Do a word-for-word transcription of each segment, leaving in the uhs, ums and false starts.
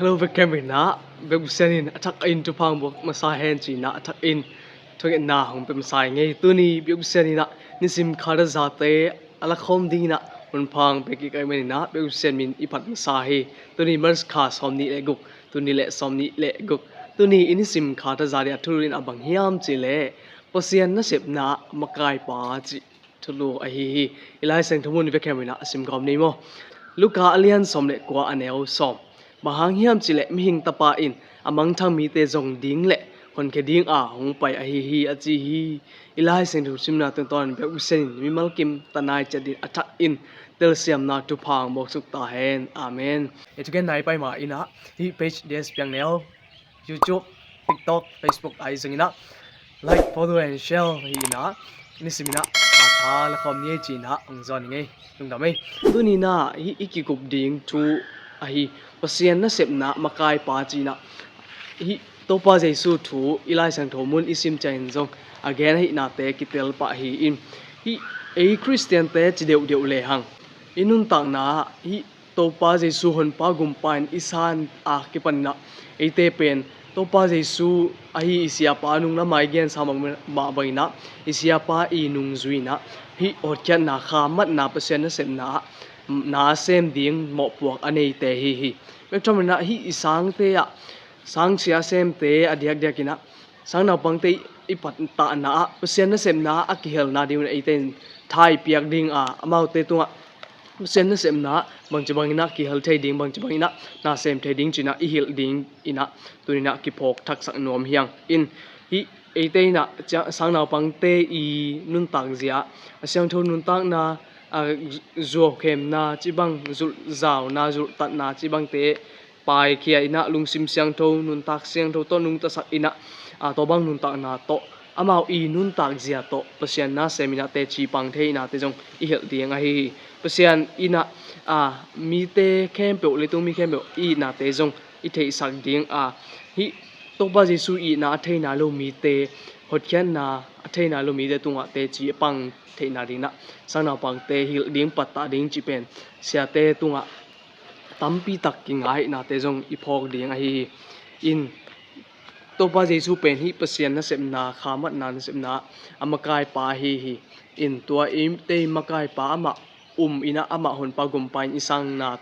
Hello, vekhem inah, biakbuk sian in a thak in thupha hong buak masa hen ci inah a thak in thungetna hong pia masa ing ei. Tuni biakbuk sian inah nisim kha tazate a lakhawm ding inah hun pha hong pia kik ahih man inah biakbuk sian min i phat masa hi. Tuni March kha sawmnih le guk, tuni le sawmnih le guk. Tuni i nisim kha taza ding a thulu in a bang hiam cih leh Pasian nasepna makaipa cih thulu ahi hi. I Lai Siangtho mun vekhem inah a simkhawm ni maw? Luka a lian sawm le kua, a neu sawm. Bang hang hiam cih leh Mihing Tapa in a mangthang mite zong ding le honkhia dinga hong pai ahi hi, a ci hi. I Lai Siangtho simna tungtawn in biakbuk sian in mimal kim tanai ciat ding a thak in telsiamna thupha hong buak suk ta hen. Amen. Hih thugenna i pai ma inah hih page D S Piang Neu, YouTube, TikTok, Facebook ahi zong inah like, follow and share hi inah nisim inah a tha lakhawm ni ei ci inah hong zawn ing ei. Lungdam ei. Tuni inah hih i kikup ding thu ahi Pasian nasepna makaipa ci inah hih Topa Jesu thu i Lai Siangtho mun i sim ciangin zong a gen ahihnate kitel pah hi in, hih ei Khristiante ci deuhdeuh lehang i nuntakna hih Topa Jesu honpa gumpa in i san a kipan inah eite pen Topa Jesu ahi i siapa nung lama i gensa mah bang inah i siapa i nungzui inah hih hotkhiatna, khamatna, Pasian nasepna ah na sem ding mawhpuak a neite hi hi. Bek tham inah hih i sangte ah, sangsia semte a diakdiak inah sang naupangte i pattahna ah Pasian nasepna a kihelna ding un eite in tha i piak dinga, amaute tungah Pasian nasepna bangci bang inah kihel thei ding, bangci bang inah na sem thei ding ci inah i hilh ding inah tuni inah kiphawk thaksak nuam hi hang. In hih eite inah cia-, sang naupangte i nuntak zia, a siangtho nuntakna, a zuaukhemna ci bang, zulhzauna, zulhtatna ci bangte paikhia inah lungsim siangtho, nuntak siangtho tawh nungtasak inah, a, tua bang nuntakna tawh, amau i nuntak zia tawh Pasian nasem inah teci pang thei inate zong i hilh ding ahi hi. Pasian inah, a, mite khempeuh, leitung mi khempeuh i itnate zong i theihsak ding a, hih Topa Jesu itna a thei nai lo mite, hotkhiatna a thei nai lo mite tungah teci a pang theihna ding inah sang naupangte hilh ding, pattah ding cih pen siate tungah tampi tak kingainate zong i phawk ding ahi hi. In Topa Jesu pen hih Pasian nasepna, khamatna nasepna a makaipa ahi hi. In tua eite i makaipa amah um inah, amah honpa gumpa in i sanna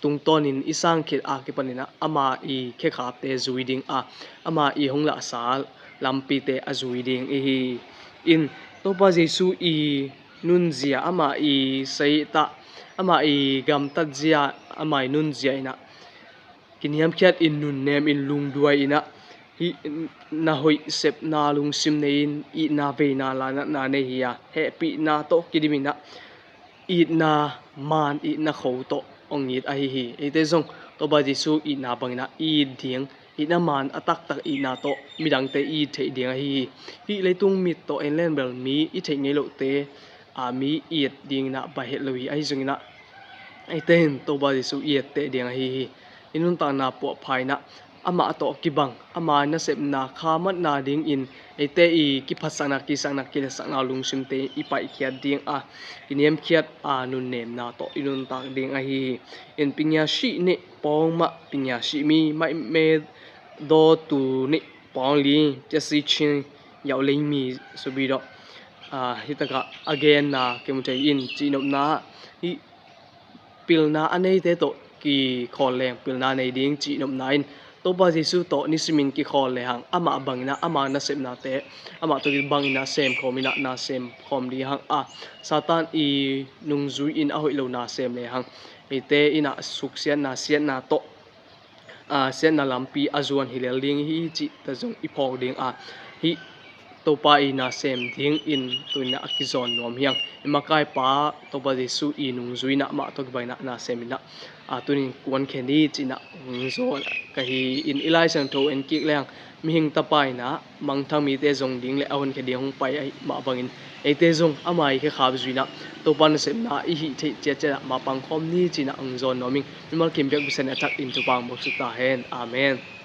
tungtawnin i sang khit a kipan inah ama i khekhapte zui ding a, ama i hong lahsa lampite a zui ding ihi. In Topa Jesu i nunzia, ama i saitah, ama i gamtatzia, ama i nunzia inah kiniamkhiat in, nunnem in, lungduai inah hih na hoih sepna lungsim nei-in, itna veina lanatna nei hi a, hehpihna tawh kidim inah itna maan, itna kho tawh hong it ahi hi. Eite zong Topa Jesu itna bang inah i it ding, itna maan a taktak itna tawh midangte i it theih ding ahi hi. Hih leitung mit tawh en len bel mi i theih ngei lohte, a, mi i it ding inah baih het lo hi. Ahi zong inah eite in Topa Jesu i etteh ding ahi hi. I nuntakna puahpha inah amah tawh kibang, ama nasepna khamatna dingin eite i kiphatsakna, kisakna, kiletsakna lungsimte i paihkhiat ding a, kiniamkhiat a, nunnemna tawh i nuntak ding ahi hi. In pingia sih nih pawng mah, pingia sih mi maih me daw tu nih pawng li, cia si chin yauh lei mi subi dawh. A, hitakah a genna kimu thei in, cihnopna hih pilna a neite tawh kikhawl leng pilna nei ding cihnopna in, Topa Jesu tawh nisimin kikhawl lehang amah bang inah, ama nasepnate amah tawh kibang inah semkhawm inah na semkhawm ding hang a, Satan i nungzui in a hoih lo na sem lehang eite inah suksiatna, siatna tawh, a, siatna lampi a zuan hi lel ding hi cih ta zong i phawk ding a, hih Topa i nasem dingin tuni inah a kizawn nuam hi hang. I makaipa Topa Jesu i nungzui inah amah tawh kibang inah nasem inah, a, tuni in kuankhia ni ci inah hong zawn ka hi. In i Lai Siangtho en kik lehang Mihing Tapa inah mangthang mite zong ding le a honkhia ding hong pai ahih mah bangin eite zong ama i khekhap zui inah Topa nasepna i hih theih ciatciat ah mapang khawm ni ci inah hong zawn nuam ing. Mimal kim biakbuk sian a thak in thupha hong buak suk ta hen. Amen.